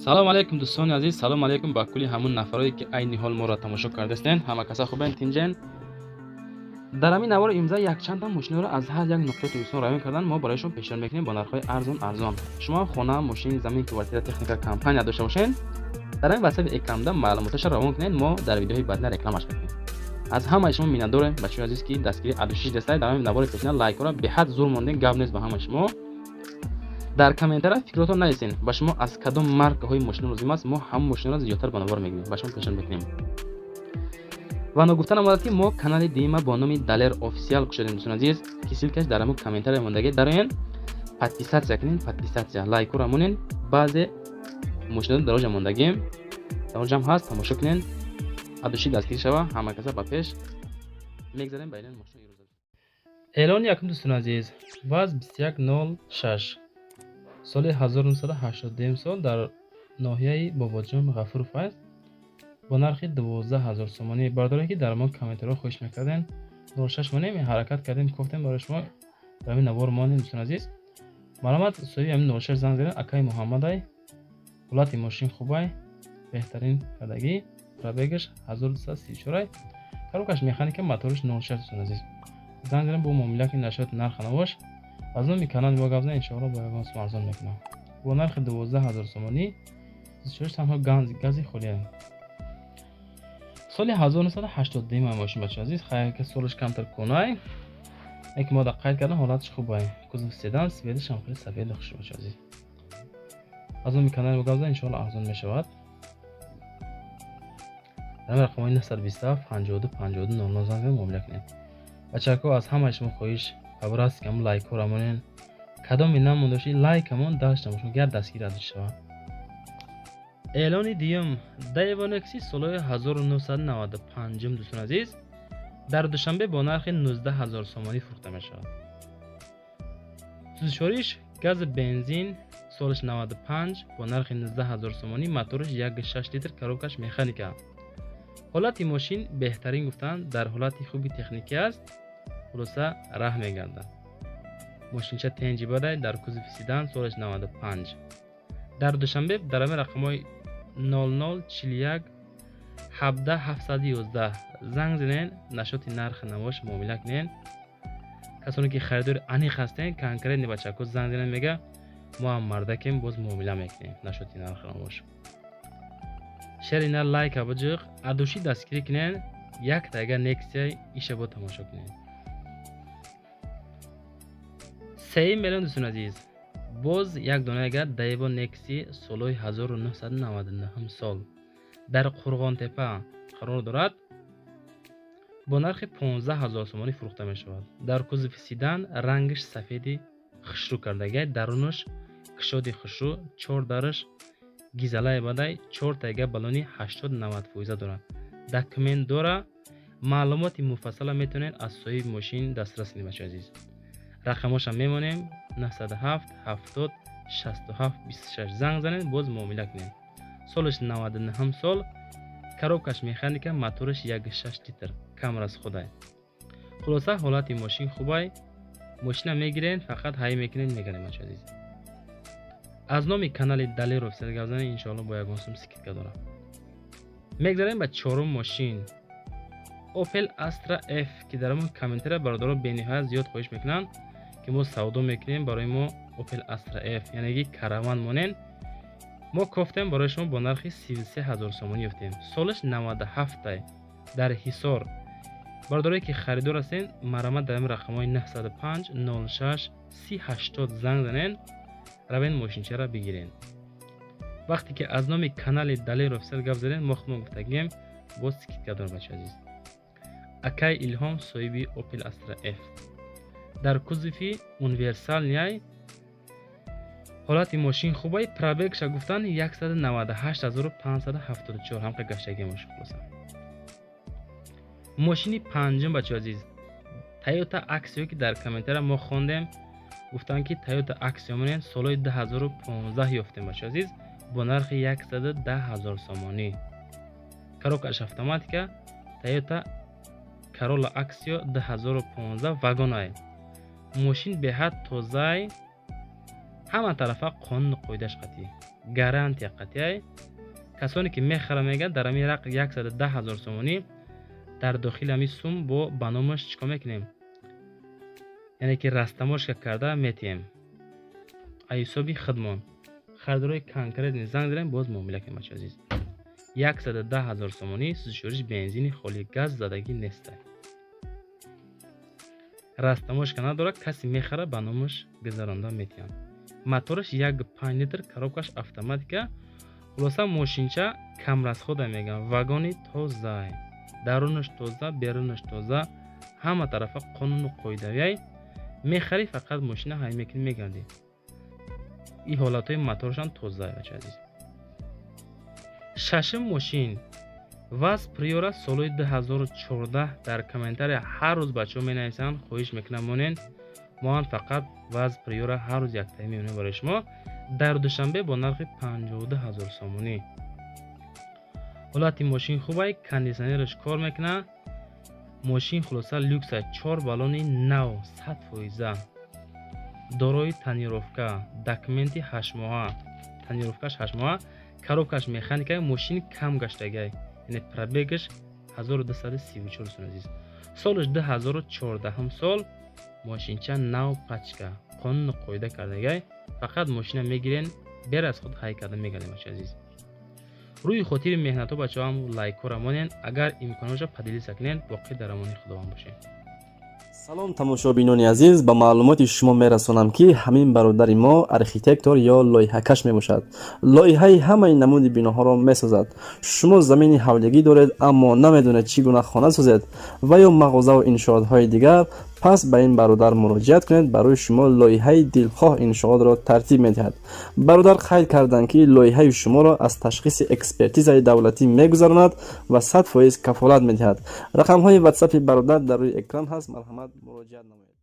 Салом алейкум, дӯстони азиз, салом алейкум ба кулли ҳамун нафарое, ки айни ҳол моро тамошо кардастен. Ҳама каса хубен, тинҷен? Дар ҳамин навори имрӯза якчандта мошинҳоро аз ҳар як нуқтаи Тоҷикистон равон кардан мо барои шумо пешниҳод мекунем бо нархҳои арзон арзон. Шумо хона, мошин, замин, квартира, техника, компания дошта бошед, дар ҳамин ватсапи экранда маълумоташро равон кунед, мо дар видеоҳои баъдина рекламаш мекунем. Аз ҳамаи шумо миннатдорем, бачаҳои азиз, ки дастгирӣ адушиш дастай. Дар ҳамин навори пешина лайкҳоро беҳад зур мондем, гап нест ба ҳамаи шумо. Дар комментария фикротон нависен, ба шумо аз кадом маркаҳои мошина лозим аст, мо ҳамон мошинаро зиёдтар ба навор мегирем, ба шумо пешниҳод мекунем. Ва ногуфта намонад, ки мо канали дуюма бо номи Далер Офисиал кушодем, дӯстони азиз, ки ссылкаш дар ҳамон комментария мондагӣ. Дароен, подписаться кунед, подписаться, лайкҳоро монен. Баъзе мошинаро дар оҷа мондагим, дар онҷам ҳаст, тамошо кунед, адуши дастгирӣ шава. Ҳама каса ба пеш мегзарем, ба эълони мошина. Эълони якум, дӯстони азиз, ВАЗ 2106, соли 1982 сол, дар ноҳияи Бобоҷон Ғафуров аст, бо нархи 12 000 сомонӣ. Бардоре, ки дар мо комментарҳо хоҳиш мекардем 06 монем, ҳаракат кардем, кофтем барои шумо, дар ҳамин навор монем. Дӯстони азиз, маълумат соҳиби ҳамин 06 занг задем, акаи Муҳаммадай. Ҳолати мошин хубай, беҳтарин кардагӣ, пробегаш 1234, коробкаш механика, мотораш 06. Дӯстони азиз, занг задем, бо муомила ки нашуд нарха навош, аз номи канали мо гап зан, иншоалло бо ягон сум арзон мекунам. Бо нархи 12 000 сомонӣ, танҳо гази холия, соли 1982 мошин. Бачаи азиз, хайр, ки солаш камтар кунай, яке мо дар қайд кардам, ҳолаташ хубай, кузов седан, цветашам хеле сафеду хуш. Бачаи азиз, аз номи канали мо гап зан, иншоалло арзон мешавад. Дар рақамҳои 927 52 52 00 занг занед, муомила кунед. Бачако, аз ҳамаи шумо хоҳиш абраст, ки ҳамн лайкҳоро монен, кадоме намондоши, лайкамон дашт тамошо гар дастгир аз шавад. Эълони дуюм: Дэво Некси солҳои 1995, дӯстони азиз, дар Душанбе бо нархи 19 000 сомонӣ фурӯхта мешавад. Сӯзишвориш гази бензин, солаш 95, бо нархи 19 000 сомонӣ, мотораш 1,6 литр, коробкаш механика. Ҳолати мошин беҳтарин гуфтанд, дар ҳолати хуби техникӣ аст. Хулоса, раҳ мегардад мошинча, тенҷи бадай, дар кузови седан, солаш 95, дар Душанбе дар ҳамин рақамҳои 0041 17 711 занг занен, нашоти нархи навош муомила кунен. Касоне ки харидори аниқ ҳастен, конкретный бачако, занг занен, мега мо ҳам мардакем, боз муомила мекунем нашоти нархи навош. Шерина лайка биҷиқ, адушӣ дастгирӣ кунен, як тага Нексия иша бо тамошо кунен. Сеюм миллион, дӯстони азиз, боз як донаега Дэво Некси солҳои 1999 сол дар Қурғонтепа қарор дорад, бо нархи 15 000 сомонӣ фурӯхта мешавад. Дар кузови седан, рангаш сафеди хушрӯ кардагай, дарунаш кушоди хушрӯ, чор дараш гизалаи бадай, чор тайга баллони 80-90 фоиза дорад, документ дора. Маълумоти муфассала метавонед аз соҳиби мошин дастрас кунед. Бачаи азиз, рақамҳоша мемонем: 907 70 67 26, занг занед, боз муомила кунед. Солаш 99 сол, коробкаш механика, мотораш 1,6 литр, камраз худай. Хулоса, ҳолати мошин хубай, мошина мегирен, фақат ҳай мекунед, мегарем. Бачаи азиз, аз номи канали Далеров гап занед, иншоалло бо ягон сум скидка дорам. Мегзарем ба чорум мошин: Opel Astra F, ки дар ҳамон комментария бародарон бениҳоят зиёд хоҳиш мекунанд, ки мо савдо мекунем, барои мо Opel Astra F, яъне ки караван монен. Мо кофтем барои шумо, бо нархи 33 000 сомонӣ ёфтем. Солаш 97, дар Ҳисор. Бародарое ки харидор ҳастен, марҳамат, дар ҳамин рақамҳои 905 06 30 80 занг занен, равен, мошинчаро бигирен. Вақте ки аз номи канали Далер Офисиал гап задем, мо худмон гуфтагием, боз скидка дорам. Бачаи азиз, акай Илҳом, соҳиби Opel Astra F, дар кузови универсальный, ҳолати мошин хубай, пробегша гуфтан 198 574 ҳамқа гаштаги мошин. Хулоса, мошини панҷум, бачаи азиз, Toyota Axio, ки дар комментария мо хондем, гуфтанд, ки Toyota Axio монем, солҳои 2015 ёфтем, бачаи азиз, бо нархи 110 000 сомонӣ, коробкаш автоматика. Toyota Corolla Axio 2015, вагонай, мошин беҳад тозай. Ҳама тарафа қонуну қоидаш қатъӣ, гарантия қатъиай. Касоне ки мехара, мегӯяд, дар ҳамин рақм 110 ҳазор сомонӣ дар дохили ҳамин сум бо ба номаш чӣ кор мекунем, яъне ки растаможка карда метиҳем аз ҳисоби худмон. Харидорои конкретный занг дорем, боз муомила кунем, бачаи азиз. 110 ҳазор сомонӣ, сӯзишвориш бензини холи, газ задагӣ неста, растаможка надорад. Касе мехара, ба номаш гузаронда метиҳанд. Мотораш 1,5 литр, коробкаш автоматика. Хулоса, мошинча камрасхода мегӯям, вагони тозай, дарунаш тоза, берунаш тоза, ҳама тарафа қонуну қоидавиай. Мехарӣ, фақат мошина ҳай мекунӣ, мегардӣ. Ин ҳолатҳои моторашам тоза, бачаи азиз. Шашум мошин ВАЗ Приора, солҳои 2014. Дар комментария ҳар рӯз бачаҳо менависанд, хоҳиш мекунам, монен. Моан фақат ВАЗ Приора ҳар рӯз яктаи мемонем барои шумо дар Душанбе бо нархи 52 ҳазор сомонӣ. Ҳолати мошин хубай, кондитсионераш кор мекунад. Мошин хулоса люкса, чор баллони нав, 100%, дорои тонировка, документи ҳаштмоҳа, тонировкаш 8 моҳа, коробкаш механика. Мошин кам гаштагай, яъне пробегаш 1234 сум, азиз. Солаш 2014 сол. Мошинча нав, пачка, қонуну қоида кардагай. Фақат мошина мегирен, бер аз худ ҳай карда мегардем, бача азиз. Рӯи хотири меҳнатҳо, бачаҳоам, лайкҳоро монен, агар имкон бошад, поделиться кунен. Боқӣ дар амони Худованд бошед. Салом, тамошобинони азиз! Ба маълумоти шумо мерасонам, ки ҳамин бародари мо архитектор ё лоиҳакаш мебошад. Лоиҳаи ҳамаи намуди биноҳоро месозад. Шумо замини ҳавлигӣ доред, аммо намедонед, чӣ гуна хона созед ва ё мағозаву иншоотҳои дигар, пас ба ин бародар муроҷиат кунед. Барои шумо лоиҳаи дилхоҳ иншоотро тартиб медиҳад. Бародар қайд карданд, ки лоиҳаи шуморо аз ташхиси экспертизаи давлатӣ мегузаронад ва 100% кафолат медиҳад. Рақамҳои ватсапи бародар дар рӯи экран ҳаст, марҳамат, муроҷиат намоед.